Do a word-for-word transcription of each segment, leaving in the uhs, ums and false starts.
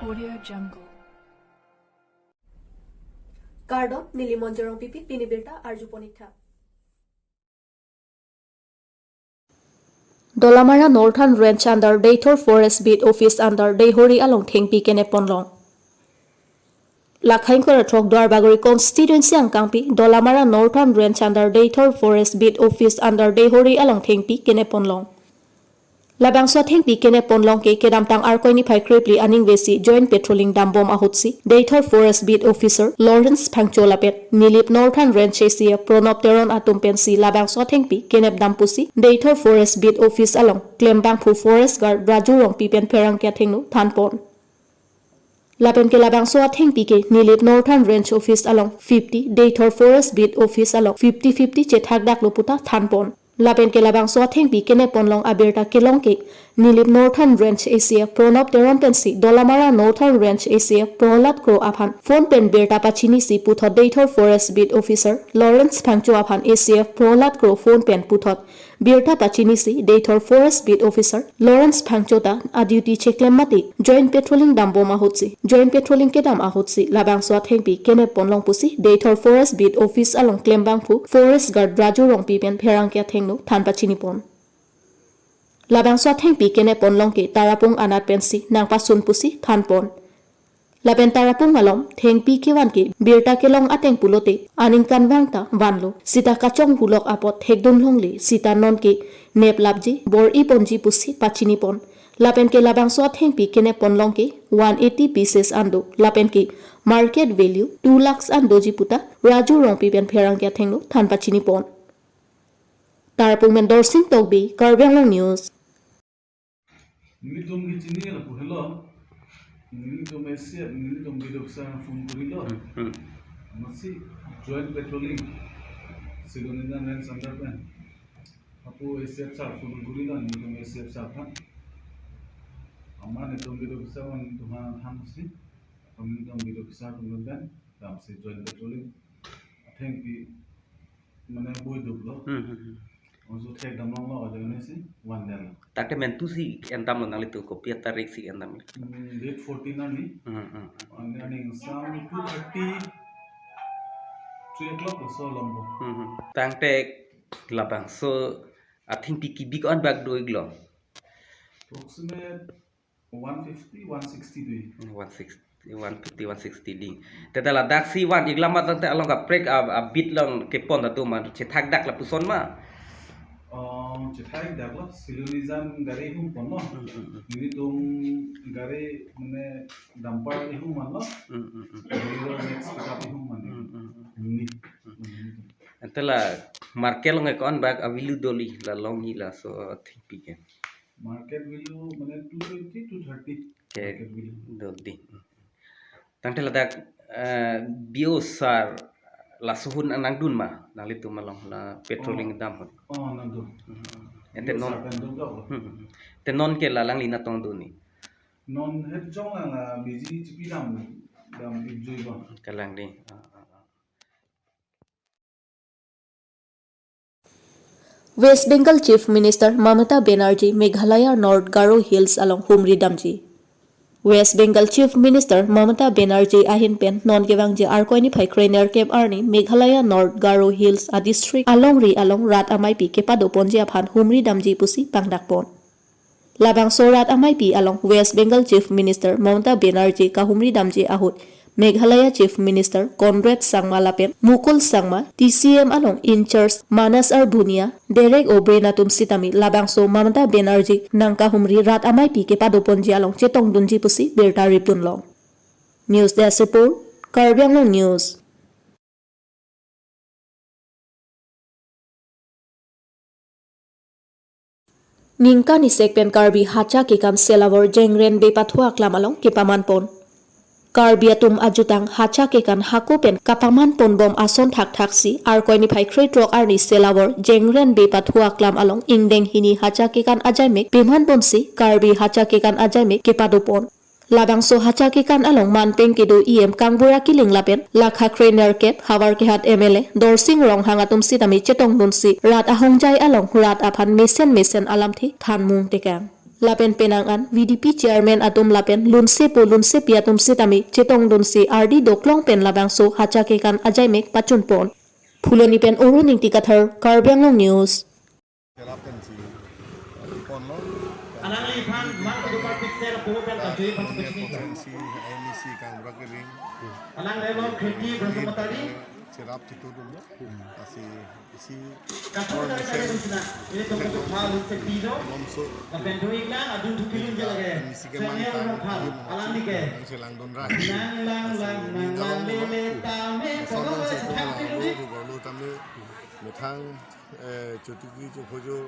Audio Jungle. Kardom, neli Monjorong Pipi, pini birta arjupon ik tha. Dolamara Northern Range under Deithor Forest Beat Office under Deihori along thengpi kenep ponlong. Lakhaing kora throk Duarbagori constituency angkangpi Dolamara Northern Range under Deithor Forest Beat Office under Deihori along thengpi kenep ponlong. Labangso athengpi kenep ponlong ke kedamtang Arkoi niphai krephli aningve si joint patrolling dambom ahutsi Deithor Forest Beat Officer Lawrence Phangcho lapen Nilip Northern Range A C F Pranab Teron atum pensi labangso athengpi kenep dam pusi Deithor Forest Beat Office along klembangphu Forest Guard Raju Rongpi pen pherangke athengno thanpon. Lapen ke labangso athengpi ke Nilip Northern Range Office along fifty, Deithor Forest Beat Office along fifty fifty chethakdaklo puta thanpon. Lapen ke labangso athengpi kenep ponlong abirta kelong ke Nilip Northern Range A C F Pranab Teron pensi Dolamara Northern Range A C F Prahlad Kro aphan phone pen birta pachinisi puthot Deithor Forest Beat Officer Lawrence Phangcho aphan A C F Prahlad Kro phone pen puthot birta pachinisi Deithor Forest Beat Officer Lawrence Phangcho ta a-duty cheklem mati joint patrolling dambom ahutsi, joint patrolling kedam ahutsi labangso athengpi kenep ponlong pusi Deithor Forest Beat Office along klembangphu Forest Guard Raju Rongpi pen pherangke athengno than pachinipon. Labangso athengpi kenep ponlong ke Tarapung anat pensi nangpasun pusi thanpon. Lapen Tarapung along thengpi kevan ke birta kelong ateng pulote aningkanvang ta vanlo, sita kachonghu lok apot thekdun longle, sita non ke neplapji, bor-i ponji pusi pachinipon. Lapen ke labangso athengpi kenep ponlong ke one eighty pieces an do, lapen ke market value two lakhs an doji puta Raju Rongpi pen pherangke athengno than pachinipon. Tarapung pen Dorsing Tokbi, Karbi Anglong News. Nelitum kechini lapu helo. Nelitum A C F, nelitum B D O officer phone korilo. Hmm, hmm. Amatsi joint patrolling Silonijan Range under pen. Lapu A C F sir phone korilo, nelitum A C F sir aphan. Amat nelitum B D O officer aphan nelitum aphan thansi. Nelitum B D O officer atum pen damsi joint patrolling athengpi mane boi duplo. Hmm, hmm, hmm. Oso thekdam longlo, ajo ne si van damlo. Tangte mentu si endamlo, nanglitum kopi atarik si endamlo? Hmm, date fourteen arni. Hmm, hmm, hmm. Arni, arni angsam two thirty, three o'clock laso longpo. Hmm, hmm. Tangte labangso athengpi kebik-an bak do-iklo? Approximate one fifty, one sixty dei. One sixty, one fifty, one sixty dei. Te ta ladak si van-ik lam tangte along kaprek a, a beat along kepon ta do ma, chethakdak lapuson ma? Oh, chethakdak lo, Silonijan gari ihum ponlo. Hmm, hmm, hmm. Nelitum gari mane dumper ihum manlo. Hmm, hmm, hmm. Bolero Nexa pickup ihum man. Hmm, hmm, hmm. Ini. Hmm. Ini. Ante la market along ke ko-an bak a-value doli, la longji laso athengpi ke? Market value mane two twenty, two thirty. Ke market value. Dodi. Tangte ladak, eh, B O sir laso ahut nangdun ma, nanglitum along la patrolling dam ahut? Oh, nangdun. Hmm. Ante B O non, sir nangdun dok. Hmm, hmm, hmm. Te non ke la alangli natong dun ni? Non het jong la busy chipi dam, dam ipjui ba. Kalang dei. Ah, ah, ah. West Bengal Chief Minister Mamata Banerjee Meghalaya North Garo Hills along humri damji. West Bengal Chief Minister Mamata Banerjee ahin pen non kevangji Arkoi niphai krenerkep arni Meghalaya North Garo Hills a-district alongri along rat ameipi kepadoponji aphan humri damji pusi pangdakpon. Labangso rat ameipi along West Bengal Chief Minister Mamata Banerjee kahumri damji ahut Meghalaya Chief Minister Conrad Sangma lapen Mukul Sangma, T C M along in-charge Manas R Bhunia, Derek O'Brien atum sitame labangso Mamata Banerjee nangkahumri rat ameipi kepadoponji along chetongdunji pusi birta ripdunlong. News Desk Report, Karbi Anglong News. Ningkan isek pen Karbi Hacha Kekan Selavor Jengrenbe Pathu Aklam along kepamanpon. Karbi atum ajutang Hacha Kekan hako pen kapamanponbom ason thakthaksi Arkoi niphai krethrok arni Selavor Jengrenbe Pathu Aklam along ingdeng hini Hacha Kekan ajaimek pemanponsi Karbi Hacha Kekan ajaimek kepadopon. Labangso Hacha Kekan along manpeng kedo E M Kangbura Killing lapen lakha krenerkep Howraghat M L A Dorsing Ronghang atum sitame chetongdunsi rat ahongjai along rat aphan mesen mesen alamthe thanmung tekang. Lapen penang an V D P chairman atum lapen lunsepo lunsepi atum sitame chetongdunsi ardi doklong pen labangso hacha kekan ajaimek pachunpon. Phuloni pen Arun Ingti Kathar, Karbi Anglong News. Cherap pensi, eh, ponlo. Alangli aphan mang kedo parpik ser po pen kachui aphan Along kachui. Constituency M E C Kangbra Kering. Alang relo khirki bersematari. Cherap chitu dunlo. Lasi isi Kathar kari kari sina. Ini tunggu tu hal sepi do. Lomso. Lapen doing lang adun thupi lun je lage. M E C ke mang Senior tang, hal. Alangli ke. Nang chelang don rai. Nang lang lang nang lang lele tame. Sono se tu lo lo lo tame. Methang, eh, chotiki chophojo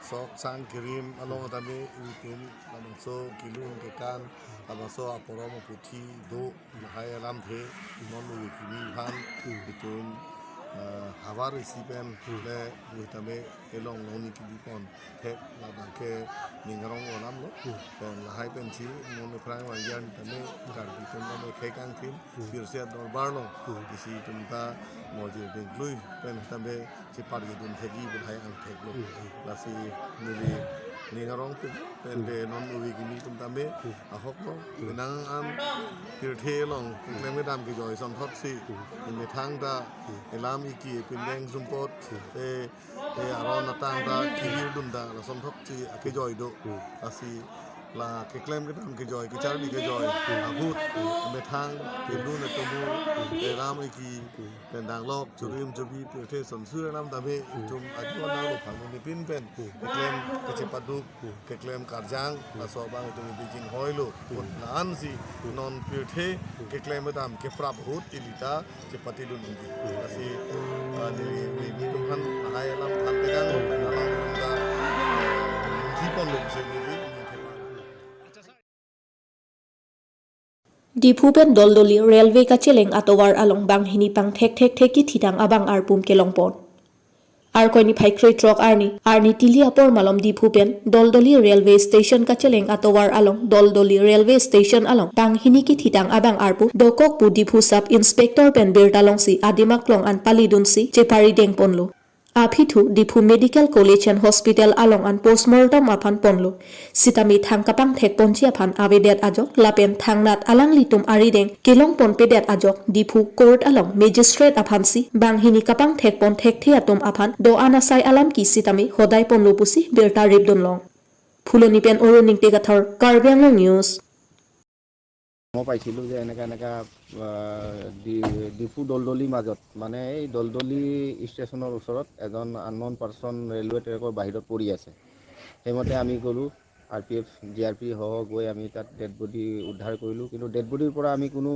sok sang kirim along tame itum labangso kelun kekan labangso aporom aputhi do lahai alamthe non uri kimi aphan itum, eh, havar isi pen le uri tame elong long ni kimi pon thek labang ke ning arong alam lo. Pen lahai pensi non Prang Wangyan tame Karbi atum tame khei kangthim pirsia dorbar lo. Isi itum ta mojir dingklui pen tame chepar gedun thegi pu lahai angthek lo. Lasi neli ning arong pen pen de non uri kimi atum tame ahok lo. Nang an pirthe along keklem kedam kejoi ason thotsi methang ta elam iki pindeng sumpot, eh, eh, aron atang ta kihir dun ta lason thotsi akejoi do. Lasi la keklem kedam kejoi kecharli kejoi ahut methang pelun atomo elam iki pen danglok churim chubi pirthe sonsur alam tame itum ajuan nanglo phan nipin pen keklem kachepaduk keklem karjang laso abang itum ibijing hoi lo. Pun la-ansi non pirthe keklem kedam keprap ahut ili ta chepati dun undi. Lasi, ah, neli uri kimi atum aphan lahai alam aphan pegang lo pen alam alam ta, ah, thi pon lo pusi neli. Diphu pen Doldoli railway kacheleng atovar along banghini pangthek thek thek kethitang abang arpum kelongpon. Arkoi niphai krethrok arni, arni tili apor malom Diphu pen Doldoli railway station kacheleng atovar along Doldoli railway station along banghini kethitang abang arpum dokok pu Diphu sub inspector pen birta longsi adim aklong an palidunsi chepari dengponlo. Aphi thu Diphu Medical College and Hospital along an postmortem aphan ponlo. Sitame thang kapangthek ponji aphan avedet ajok lapen thangnat alanglitum arideng kelongpon pedet ajok Diphu court along magistrate aphansi banghini kapangthek pon thekthe atum aphan do-an asai alam ke sitame hodai ponlo pusi birta ripdunlong. Phuloni pen Arun Ingti Kathar, Karbi Anglong News. মই পাইছিলোঁ যে এনেকা এনেকা, আহ, ডি-, ডিফু দলদলিৰ মাজত, মানে এই দলদলি ষ্টেচনৰ ওচৰত এজন আননন পাৰ্চন ৰেলৱে ট্ৰেকৰ বাহিৰত পৰি আছে। সেইমতে আমি গ'লোঁ, আৰ পি এফ, জি আৰ পি সহ গৈ আমি তাত ডেড বডি উদ্ধাৰ কৰিলোঁ। কিন্তু ডেড বডিৰ পৰা আমি কোনো,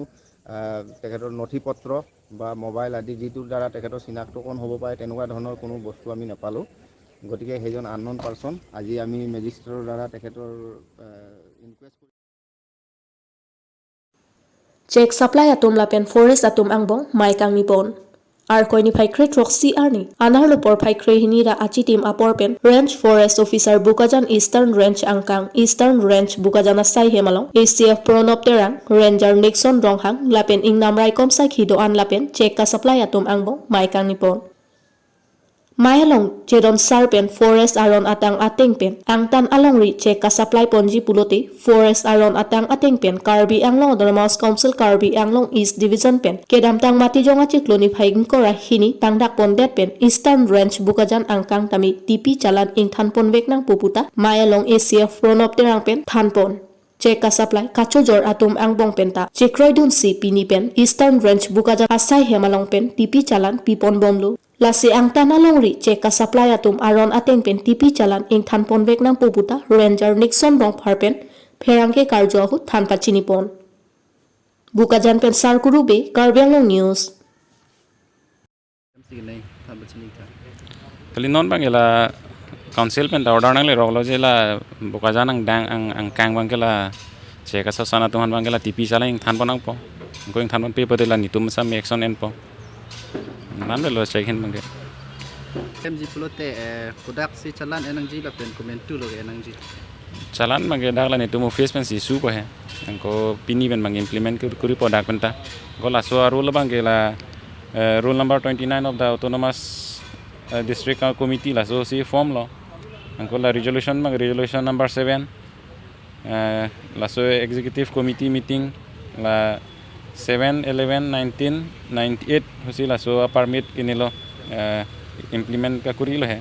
আহ, তেখেতৰ নথি পত্ৰ বা মোবাইল আদি যিটোৰ দ্বাৰা তেখেতৰ চিনাক্তকৰণ হ'ব পাৰে, তেনেকুৱা ধৰণৰ কোনো বস্তু আমি নাপালোঁ। গতিকে সেইজন আননন পাৰ্চন, আজি আমি মেজিষ্ট্ৰেটৰ দ্বাৰা তেখেতৰ, আহ, ইনকুৱেষ্ট কৰি Chek supply atum lapen forest atum angbong mai kangni pon. Arkoi niphai kre throksi arni, anerlo porphai kre hini ra achitim apor pen Range Forest Officer Bokajan Eastern Range angkang, Eastern Range Bokajan asai hem along A C F Pranab Terang, Ranger Nixon Ronghang lapen ingnam raikom sakhi do-an lapen chek ka supply atum angbong mai kangni pon. Mai along chedon sar pen forest aron atang ateng pen angtan alongri chek ka supply ponji pulote forest aron atang ateng pen Karbi Anglong Autonomous Council Karbi Anglong East Division pen kedamtang Matijong achiklo niphai ingkoi ra hini pangdak pondet pen Eastern Range Bokajan angkang tame T P challan ingthan ponvek nangpo puta mai along A C F Pranab Terang pen thanpon. Chek ka supply kachojor atum angbong penta chekroidunsi pini pen Eastern Range Bokajan asai hem along pen T P challan pipon bomlo. Lasi angtan alongri chek ka supply atum aron ateng pen T P challan ingthan ponvek nangpo puta Ranger Nixon Rongphar pen pherangke karju ahut than pachini pon. Bokajan pen Sarkuru Bey, Karbi Anglong News. Kali non bang ila council pen ta order nangleroklo je la Bokajan angdang ang angkang bang ke la chek ka supply atum aphan bang ke la T P challan ingthan pon nangpo. Ingkoi ingthan ponpe pute la netum sam action enpo. Nanvelo chek hin bang ke. Em ji pulote, eh, kodaksi challan enangji lapen komantu lo enangji. Challan bang ke dak la netum office pensi supo he. Anke pini pen bang implement kuri, kuripo dak penta. Anke laso a rule bang ke la, eh, rule number twenty-nine of the Autonomous, eh, District Committee lasosi formlo. Anke la resolution bang resolution number seven. Eh, laso executive committee meeting la seven eleven nineteen ninety-eight pusi laso a-permit kinilo, eh, implement kakorilo he.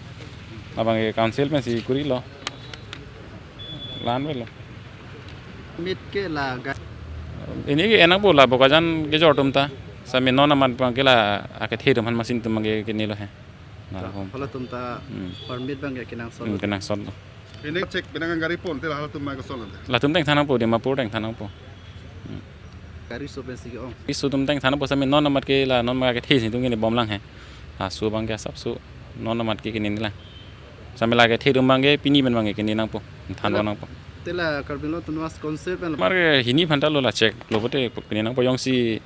Labang ke council pensi korilo. La-an avelo. Permit ke la ga- Pini ke en nangpo la Bokajan kejor atum ta. Same non amat abang ke la akethe atum aphan machine atum abang ke kinilo he. Lahai atum. Halatum ta Hmm. permit abang ke kenangsot. Hmm, kenangsotlo. Pini check pini gari ponte la halatum abang ke sol ante. Latum ta ingthan nangpo, Dimapur ta ingthan nangpo. Gari so pensi ke-ong. Gari so atum ta ingthan nangpo, same non amat ke la non amat akethe si atum ke ne bomlang he. Laso abang ke asapso non amat ke kene nanglang. Same la akethe atum abang ke pini pen abang ke kene nangpo. Ingthan Tela- nangpo. Te la Karbi Anglong Autonomous Council pen Mar ke hini aphan ta lo la check lo pote kene nangpo, jongsi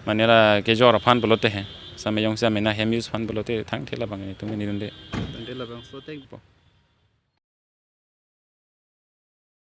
mane la kejor aphan pulote he. Same jongsi amena hem use aphan pulote thangthe labang ke netum kene dunde. Tangte labangso teng. Po.